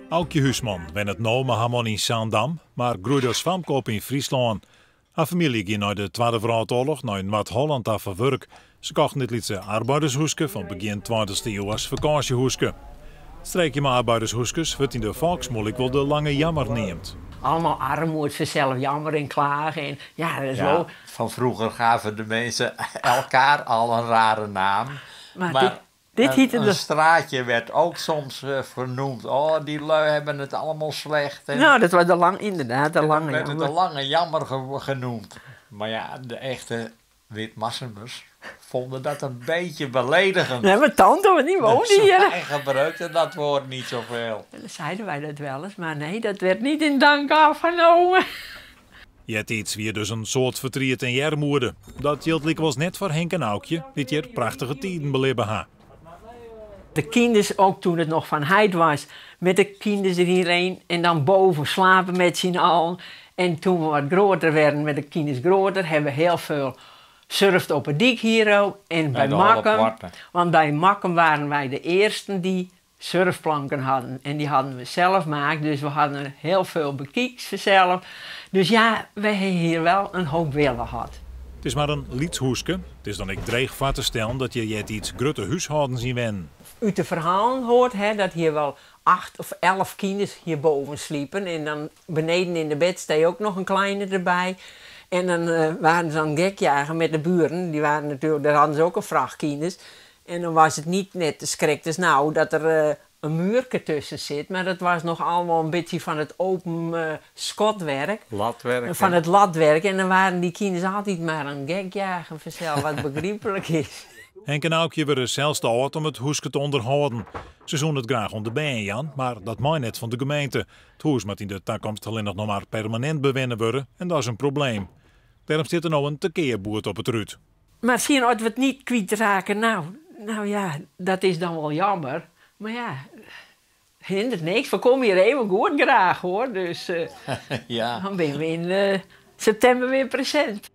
Aukje Huisman wennet no mei har man yn Saandam, mar groeide as famke op yn Fryslân. Har famylje gie nei de Twadde Wrâldoarloch nei Noard-Hollân ta foar wurk. Se kochten dit lytse arbeidershúske fan begjin tweintichste iuw as fakânsjehúske. It streekje mei arbeidershúskes wurdt yn de folksmûle ek wol de Lange Jammer neamd. Allemaal armoed, fansels jammer en klage en ja, dat is Ja, wol. Van vroeger gaven de mensen elkaar al een rare naam. Maar Maar dit heette een de straatje werd ook soms vernoemd. Oh, die lui hebben het allemaal slecht. En Nou, dat was de lang, inderdaad, de en dan Lange werd het de Jammer. Lange Jammer genoemd. Maar ja, de echte Witmarsumers vonden dat een beetje beledigend. Nee, mijn tante, want die woonde Dus hier. wij gebruikten dat woord niet zoveel. En dan zeiden wij dat wel eens, maar nee, dat werd niet in dank afgenomen. Eartiids wie dus in soad fertriet en earmoede. Dat jildt lykwols net foar Henk en Aukje, dy't hjir prachtige tiden belibbe ha. De kinders, ook toen het nog van heit was, met de kinders er hierheen en dan boven slapen met z'n allen. En toen we wat groter werden, met de kinders groter, hebben we heel veel surfd op het dik hier ook. En bij de Holle Makkum, Poarte. want bij Makkum waren wij de eersten die surfplanken hadden. En die hadden we zelf gemaakt, dus we hadden heel veel bekieks zelf. Dus ja, wij hebben hier wel een hoop willen gehad. It is mar in lyts húske. It is dan ek dreech foar te stellen dat hjir eartiids grutte húshâldens yn wennen. Uit de verhalen hoort, hè, dat hier wel 8 of 11 kinders hierboven sliepen. En dan beneden in de bedstee ook nog een kleine erbij. En dan waren ze aan het gekjagen met de buren. Die waren natuurlijk, daar hadden ze ook een vracht kinders. En dan was het niet net de schrik dus nou dat er een muurke tussen zit. Maar dat was nog allemaal een beetje van het open schotwerk. Latwerk, Van hè? het latwerk. En dan waren die kinders altijd maar aan het gekjagen vanzelf, wat begrijpelijk is. Henk en Aukje wurde sels te âld om it húske te ûnderhâlden. Se soene it graach oan de bern jaan, mar dat mei net fan de gemeente. It hûs moat yn de takomst allinnich noch mar permanint bewenne wurde en dat is in probleem. Dêrom stiet der no in te-keapboerd op it rút. Maar zie je, als we het niet kwijtraken, nou ja, dat is dan wel jammer. Maar ja, hindert niks. We komen hier even goed graag hoor. Dus dan ben we in september weer present.